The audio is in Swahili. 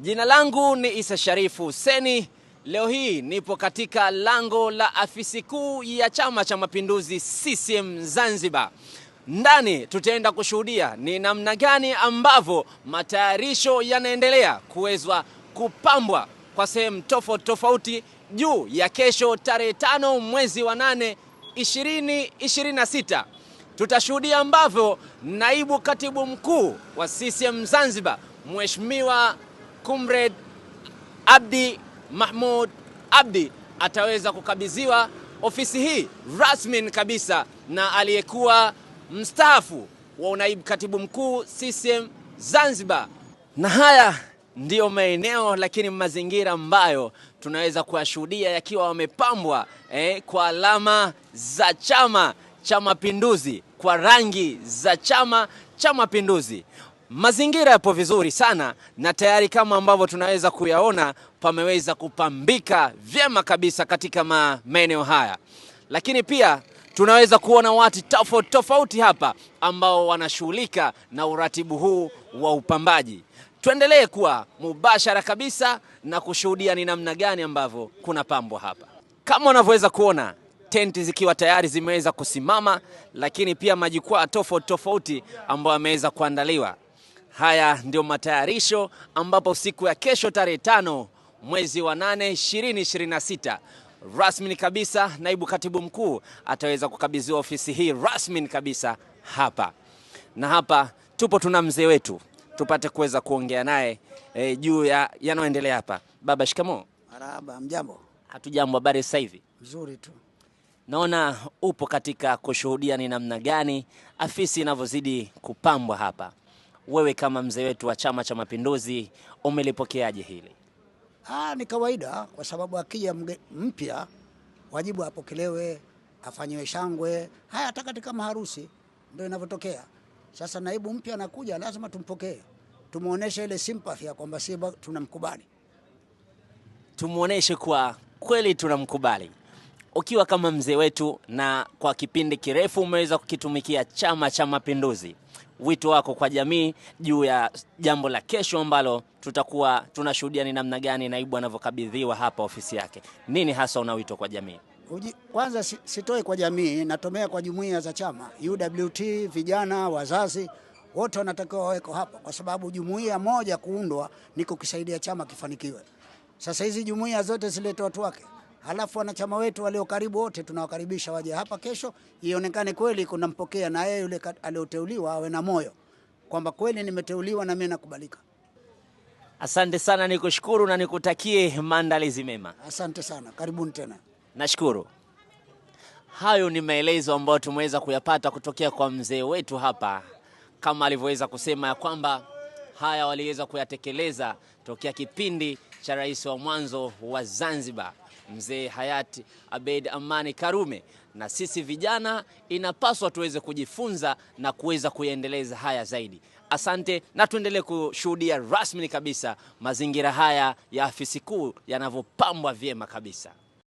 Jina langu ni Isa Sharifu Huseni. Leo hii nipo katika lango la afisi kuu ya Chama cha Mapinduzi CCM Zanzibar. Ndani tutaenda kushuhudia ni namna gani ambavyo matayarisho yanaendelea kuwezwa kupambwa kwa sehemu tofauti tofauti juu ya kesho tarehe 5 mwezi wa 8 2026. Tutashuhudia ambavyo naibu katibu mkuu wa CCM Zanzibar Mheshimiwa Comrade Abdi Mahmud Abdi ataweza kukabidhiwa ofisi hii rasmi kabisa na aliyekuwa mstaafu wa unaibu katibu mkuu CCM Zanzibar. Na haya ndiyo maeneo lakini mazingira ambayo tunaweza kuyashuhudia yakiwa wamepambwa kwa alama za Chama cha Mapinduzi, kwa rangi za Chama cha Mapinduzi. Mazingira yapo vizuri sana na tayari kama ambavyo tunaweza kuyaona pameweza kupambika vyema kabisa katika maeneo haya, lakini pia tunaweza kuona watu tofauti tofauti hapa ambao wanashughulika na uratibu huu wa upambaji. Tuendelee kuwa mubashara kabisa na kushuhudia ni namna gani ambavyo kuna pambwa hapa. Kama unavyoweza kuona tenti zikiwa tayari zimeweza kusimama, lakini pia majukwaa tofauti tofauti ambayo yameweza kuandaliwa. Haya ndio matayarisho ambapo siku ya kesho tarehe 5 mwezi wa 8 2026 rasmi kabisa naibu katibu mkuu ataweza kukabidhiwa ofisi hii rasmi kabisa hapa. Na hapa tupo tuna mzee wetu tupate kuweza kuongea naye juu ya yanayoendelea hapa. Baba, shikamoo. Marahaba, mjambo? Hatujambo, habari sasa hivi? Mzuri tu. Naona upo katika kushuhudia ni namna gani afisi inavyozidi kupambwa hapa. Wewe kama mzee wetu wa Chama cha Mapinduzi umelipokeaje hili? Ni kawaida kwa sababu akija mpya wajibu apokelewe, afanyiwe shangwe. Haya hata katika maharusi ndio inavyotokea. Sasa naibu mpya anakuja, lazima tumpokee, tumuoneshe ile sympathy ya kwamba si tunamkubali. Tumuoneshe kwa kweli tunamkubali. Ukiwa kama mzee wetu na kwa kipindi kirefu umeweza kukitumikia Chama cha Mapinduzi, wito wako kwa jamii juu ya jambo la kesho ambalo tutakuwa tunashuhudia ni namna gani naibu anavyokabidhiwa hapa ofisi yake, nini hasa una wito kwa jamii? Kwanza sitoi kwa jamii, natomea kwa jumuiya za chama, UWT, vijana, wazazi, wote wanatakiwa waweko hapa, kwa sababu jumuiya moja kuundwa ni kukisaidia chama kifanikiwe. Sasa hizi jumuiya zote zilete watu wake, halafu wanachama wetu walio karibu wote tunawakaribisha waje hapa kesho, ionekane kweli kunampokea na yeye yule aliyoteuliwa awe na moyo kwamba kweli nimeteuliwa na mimi nakubalika. Asante sana, nikushukuru na nikutakie maandalizi mema. Asante sana, karibuni tena. Nashukuru. Hayo ni maelezo ambayo tumeweza kuyapata kutokea kwa mzee wetu hapa, kama alivyoweza kusema ya kwamba haya waliweza kuyatekeleza tokea kipindi cha rais wa mwanzo wa Zanzibar mzee hayati Abeid Amani Karume, na sisi vijana inapaswa tuweze kujifunza na kuweza kuyaendeleza haya zaidi. Asante, na tuendelee kushuhudia rasmi kabisa mazingira haya ya afisi kuu yanavyopambwa vyema kabisa.